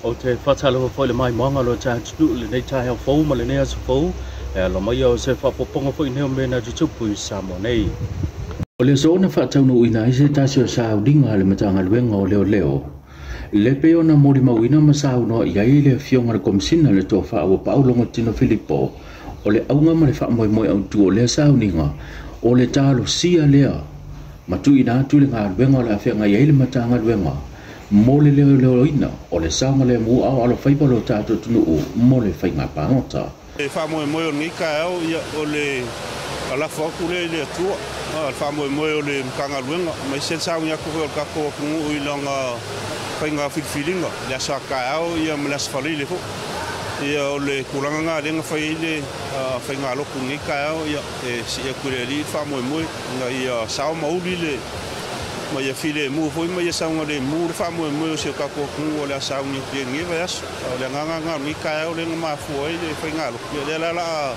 Ou te faatalofa foi i le maimoaga o lo tatou atunuu i lenei taeao fou ma lenei aso fou e alo mai o se faaopoopoga foi nei o mea na tutupu i Samoa nei. O le aso na faataunuuina ai se tasi o sauliga a le Matagaluega o Leoleo, le pei ona molimauina ma saunoa i ai le afioga i le Komesina le Tofa Auapaau Logotino Filipo, o le auga ma le faamoemoe autu o lea sauniga o le talosia lea ma tuuina atu le galuega o le a feagai ai le Matagaluega mo le leoleoina o le saogalemu a o alofaiva lo tatou atunuu mo le faiga palota. E faamoemoe o lenei taeao, ia, o le alafo atu lea i le Atua, le faamoemoe o le Matagaluega, aemaise le sauni atu foi o le tatou atunuu i lana faiga filifiliga, le aso a taeao, ia, ma le aso Faraile foi. Ia, o le tulaga lena lea na fai ai le faiga lotu i lenei taeao, ia, e sii atu i le Alii le faamoemoe, ina ia sao ma uli le ma ia filemu foi ma ia saogalemu le faamoemoe o si o tatou atunuu o le a sauni atu i lenei vaiaso. O le agaga lena o lenei taeao lea na mafua ai le faiga lotu. Ia, lea la o le a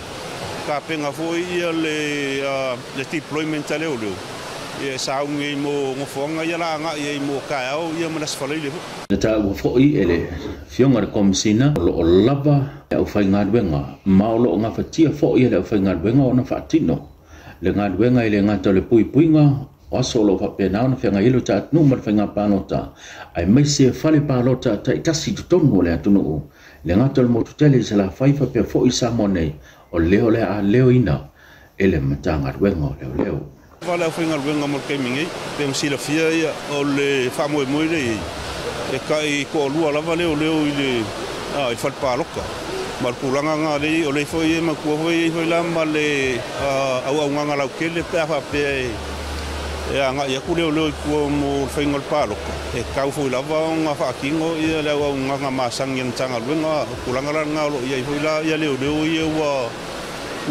tapena foi ia le deployment a leoleo, ia, e sauni ai mo nofoaga ia la agai ai mo taeao, ia, ma le aso Faraile foi. Na taua foi e le afioga i le Komesina o lo o lava le aufaigaluega ma o lo o gafatia foi e le aufaigaluega ona faatino le galuega e le gata o le puipuiga o aso o lo o faapena ona feagai ai lo tatou atunuu ma le faiga palota, aemaise fale palota taitasi i totonu o le atunuu, le gata o le motu tele i Salafai faapea foi i Samoa nei, o lea o le a leoina e le Matagaluega o Leoleo. Va le aufaigaluega mo le taimi nei, pe ma silafia, ia, o le faamoemoe lea i ai, e tai toalua lava leoleo i le fale palota. Ma le tulaga lena lea o lea foi e matua foi ai foi la ma le auaunaga lautele pe a faapea e agai atu leoleo i tua mo le faiga o le palota, e tau foi lava ona faatino ia le auaunaga masani a le Matagaluega. O tulaga la lena o lo o i ai foi la ia leoleo ia ua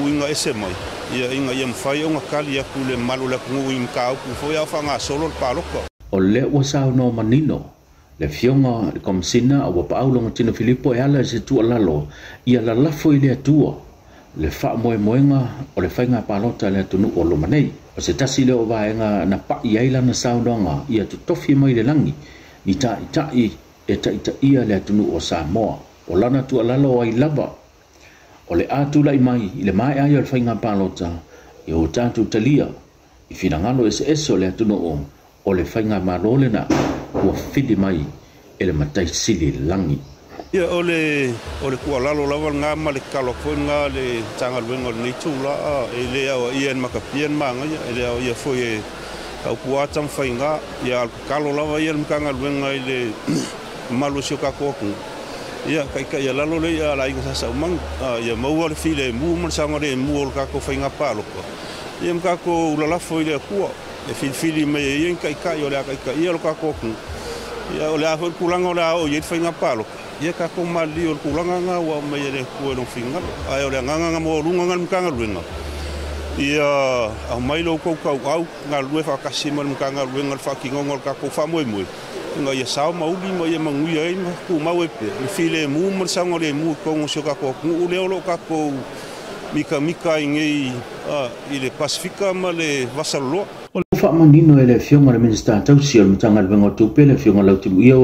uiga ese mai, ia, ina ia mafai ona tali atu le mamalu o le atunuu i mataupu foi a o faagasolo le palota. O lea ua saunoa manino le afioga i le Komesina Auapaau Logotino Filipo e ala i se tuualalo ia lalafo i le Atua le faamoemoega o le faiga palota a le atunuu o loma nei. O se tasi lea o vaega na pai ai lana saunoaga ia totofi mai le lagi ni ta'ita'i e ta'itaia le atunuu o Samoa. O lana tuualalo ai lava o le a tulai mai i le maea ai o le faiga palota ia o tatou talia i finagalo eseese o le atunuu o le faigamalo lena ua fili mai e le Matai Sili i le lagi. Ia, o le tuualalo lava lena ma le tatalo atu foi lena a le Matagaluega o lenei itula, e le aoaia e le matapia le magaia, e le aoaia foi e taupua taumafaiga. Ia, a o le tatalo lava ia a le Matagaluega i le mamalu o si o tatou atunuu, ia taitaialalo lea ia le aiga Sa Saumanu, ia maua le filemu ma le saogalemu o le tatou faiga palota, ia, ma tatou lalafo i le Atua e filifili mai e ia ni taitai o le a taitaia lo tatou atunuu. Ia, o le a foi le tulaga o le a oo i ai le faiga palota, ia tatou maliliu o le tulaga lena ua aumai e le Atua i lona finagalo. Ae o le agaga maualuga lena o le Matagaluega, ia aumai lo outou tauau galulue faatasi ma le Matagaluega i le faatinoga o le tatou faamoemoe, ina ia sao ma uli ma ia manuia ai ma tumau ai pea le filemu ma le saogalemu i totonu o si o tatou atunuu lea o lo o tatou mitamita ai nei i le Pasefika ma le Vasa Loloa. O le faamanino e le afioga i le Minisita tausi o le Matagaluega o Tupe, le afioga Lautimuia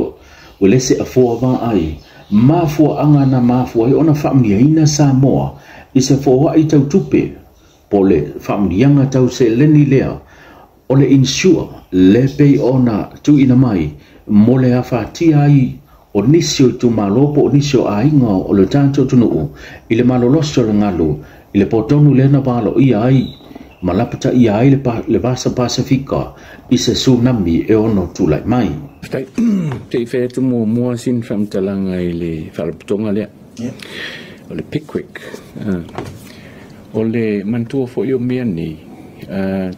Uelese Afoa Vaai, mafuaaga na mafua ai ona faamanuiaina Samoa i se foai tau tupe po o le faamanuiaga tau seleni lea o le insure le pei ona tuuina mai mo le afatia ai o nisi o itumalo po o nisi o aiga o le tatou atunuu i le malolosi o le galu i le potonu lea na valoia ai ma lapataia ai le Vasa Pasefika i se tsunami e ono tulai mai. Te i whai atu mua sin whamtalanga i le whalaputonga lea. O le Pickwick. O le mantua fo i o mea nei,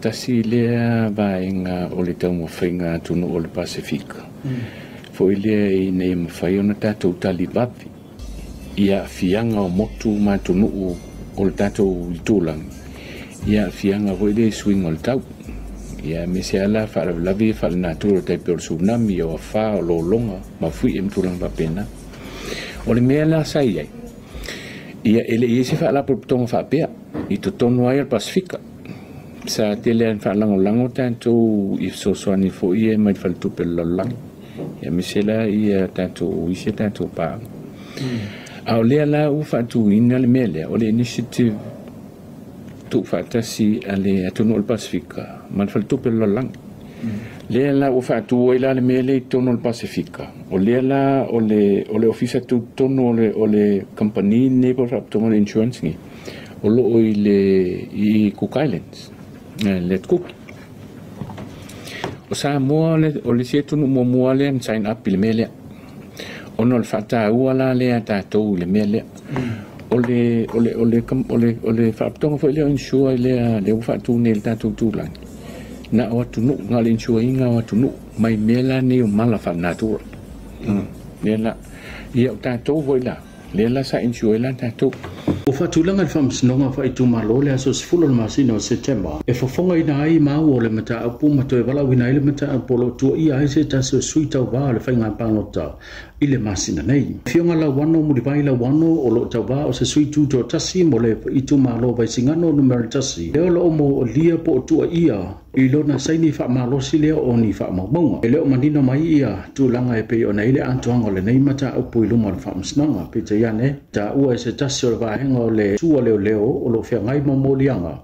tasi lea vaenga o le taumafaiga atunuu o le Pasefika. Foi lea ina ia mafai ona tatou talivave i aafiaga o motu ma atunuu o le tatou itulagi i aafiaga foi lea i suiga o le tau. Ia aemaise lava la faalavelave ia faalenatura tai pei o le tsunami, o afā, o lologa, mafuie ma tulaga faapena. O le mea la sa i ai, ia e le i ai se faalapotopotoga faapea i totonu ai o le Pasefika. Sa tele lava ina faalagolago tatou i fesoasoani foi ia mai le faletupe o le lalolagi. Ia aemaise la ia tatou isi a tatou paaga. A o lea la ua faatuina le mea lea, o le initiative tuufaatasi a le atunuu o le Pasefika ma le Faletupe o le Lalolagi. Lea la ua faatu ai la le mea lea i totonu o le Pasefika, o lea la o le o le ofisa tutotonu o le o le kamupani lenei po o le faalapotopotoga o le insurance lenei, o lo o i le i Cook Islands, le Atu Kuki. O Samoa o le isi atunuu muamua lea na sign up i le mea lea, ona o le faataua la lea a tatou i le mea lea. O le o le o le o le o le faalapotopotoga foi lea o insure lea lea ua faatu nei i le tatou tulaga, na o atunuu, na o le insure ina o atunuu mai mea la nei o mala faalenatura. Lea la, ia o tatou foi la, lea la sa insure ai la tatou. Ua faatulaga le Faamasinoga Faaitumalo le aso 10 o le masina o Setema e fofogaina ai maua o le mataupu ma toe valaauina ai le mataupu o lo o tuuaia ai se tasi o sui tauva o le faiga palota i le masina nei. Afioga Lauano Mulivai Lauano o lo o tauva o se sui tutoatasi mo le itumalo Vaisigano numera 1, lea o lo o molia po o tuuaia i lona saini faamalosi lea o ni faamaumauga. E le o manino mai ia tulaga e pei ona i le atoaga o lenei mataupu i luma o le Faamasinoga. Peitai ane, taua e se tasi o le vaega o le sua leoleo o lo o feagai ma moliaga,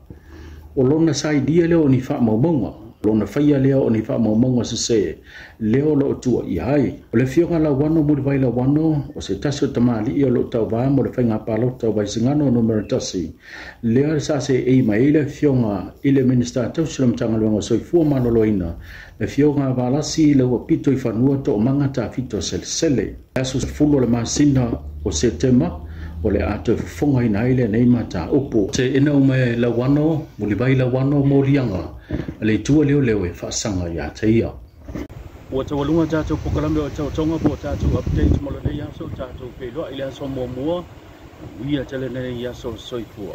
o lona sainia lea o ni faamaumauga, lona faia lea o ni faamaumauga sesē lea o lo o tuuaia ai. O le Afioga Lauano Mulivai Lauano, o se tasi o tamalii o lo o tauvā mo le faiga palota o Vaisigano numera 1, lea sa seei mai ai le Afioga i le Minisita tausi o le Matagaluega o Soifua Maloloina, le Afioga Valasi Lauapito i fanua Toomaga Tafito Selesele. Aso 10 o le masina o Setema o le a toe fofogaina ai lenei mataupu. Se ina uma Lauano Mulivai Lauano moliaga a le itu leoleo e faasaga ia te ia. Ua taualuga tatou polokalame o taotoga po o tatou update mo lenei aso. Tatou feiloai i le aso muamua. Manuia tele lenei aso. Soifua.